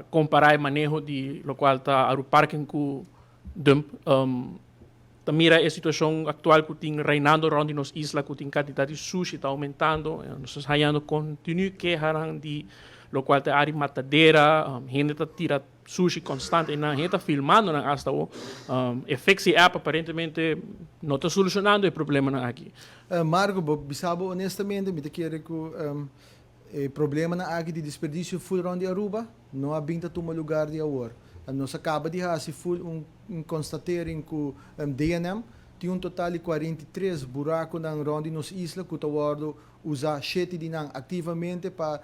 Compara e maneho di locual ta Aruparken cu dump. Ta mira e situacion actual cu tin reinando rond di nos isla, cu tin cantidad di sushi ta aumentando. Nos ta hayando continu kehanan di locual ta area Matadera, hende ta tira sushi constante y nan hende ta filmando nan hasta awo. E Fixi app aparentemente no ta solucionando e problemanan aki. Marco, bo bisa bo honestamente, mi ta kere cu e problemanan aki di desperdicio full rond di Aruba no a bin ta tuma lugar di awor. Nos a caba di haci full un constatering cu DNM. Tin un total di 43 buraconan rond di nos isla cu ta wordo usa, shete di nan activamente pa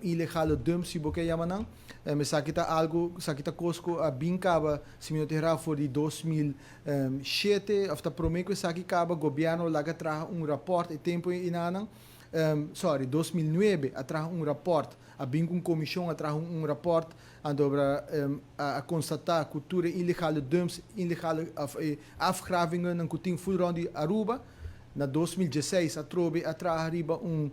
ilegale dumps, si bo ke yama nan. Esaki ta algo, esaki ta cos cu a bin caba, si mi no ta hera, for di 2007 of ta prome cu esaki caba. Gobierno laga traha un rapport e tempo inanan, sorry, 2009 a traha un rapport, a bin cu un comision, a traha un rapport anto a constata cu tur illegale dumps, illegale of afgravingen cu tin full rond di Aruba. Na 2016 atrobe a traha riba un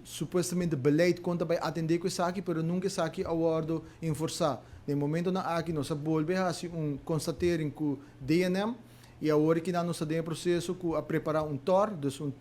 supuestamente beleid con ta bay atende cu esaki, pero nunca esaki a wordo enforsa. Na momento nan aki nos a bolbe haci un constatering cu DNM y awor cu nos ta den proceso cu a prepara un TOR, dus un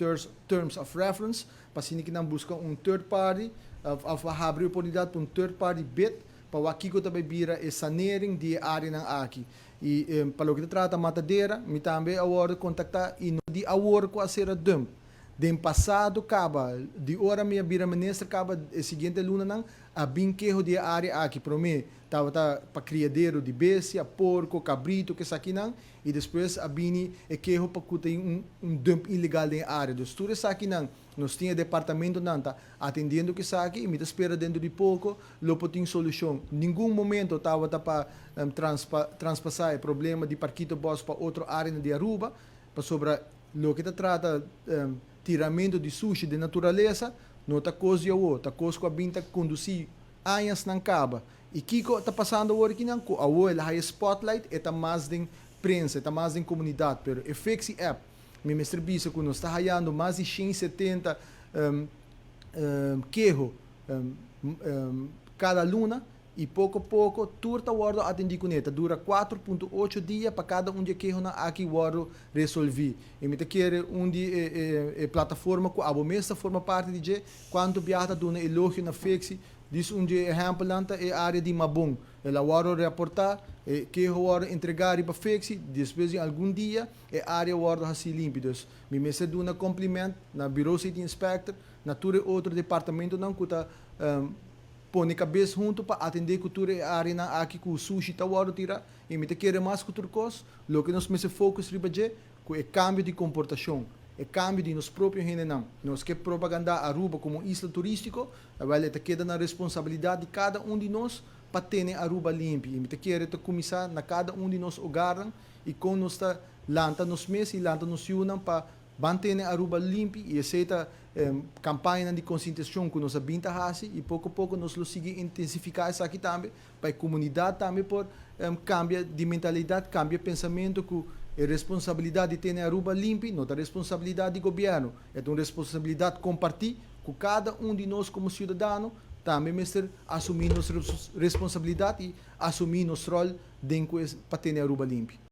Terms of Reference, pa asina cu nan busca un third party, of habri oportunidad pa un third party bid, pa kico tambe bira e sanering di area nan aki. Y pa loke ta trata Matadera, mi tambe a wordo contacta y no di awor cu a cera dump. Den pasado caba, di ora mi a bira minister caba, e siguiente luna nan, a bin keho di area aki. Prome, tabata pa criadero di bestia, porco, cabrito, cu esaki nan, y despues a bini e keho pa cu tin un dump ilegal den area. Dus tur esaki nan, nos tin departamento nan ta atendiendo cu esaki y mi ta spera dentro di poco lo por tin solucion. Ningun momento tabata pa traspasa e problema di Parkietenbos pa otro area di Aruba, pasobra loke ta trata tiramento di sushi di naturalesa no ta cos di awo, ta cos cu a bin ta conduci añas nan caba. Y kico ta pasando awor aki nan? Cu awo el a haya spotlight, e ta mas den prensa, ta mas den comunidad, pero e Fixi app, mi mester bisa cu nos ta hayando mas di 170 keho cada luna y poco poco tur ta wordo atendi cu ne. Ta dura 4.8 dia pa cada un di e kehonan aki wordo resolvi. Y mi ta kere un di e plataforma cu abo mes ta forma parti di dje, cuanto biaha ta duna elogio na Fixi. Dis un di ehempel nan ta e area di Mabon. El a wordo reporta, e keho wordo entrega riba Fixi, despues di algun dia e area wordo haci limpi. Dus mi mester duna compliment na Bureau City Inspector, na tur e otro departamentonan cu ta pone cabes hunto pa atende cu tur e area nan aki cu sushi ta wordo tira. Y mi ta kere mas cu tur cos, loke nos mester focus riba dje, cu e cambio di comportacion, e cambio di nos propio hendenan. Nos ke propaganda Aruba como isla turistico, wel, e ta keda na responsabilidad di cada un di nos pa tene Aruba limpi. Y mi ta kere ta cuminsa na cada un di nos hogarnan y con nos ta lanta nos mes y lanta nos yiunan pa mantene Aruba limpi, y esey ta campaña di concientisacion cu nos a bin ta haci y poco poco nos lo sigui intensifica esaki tambe pa e comunidad tambe por cambia di mentalidad, cambia pensamento cu e responsabilidad di tene Aruba limpi no ta responsabilidad di gobierno, e ta un responsabilidad comparti cu cada un di nos como ciudadano tambe mester asumi nos responsabilidad y asumi nos rol den pa tene Aruba limpi.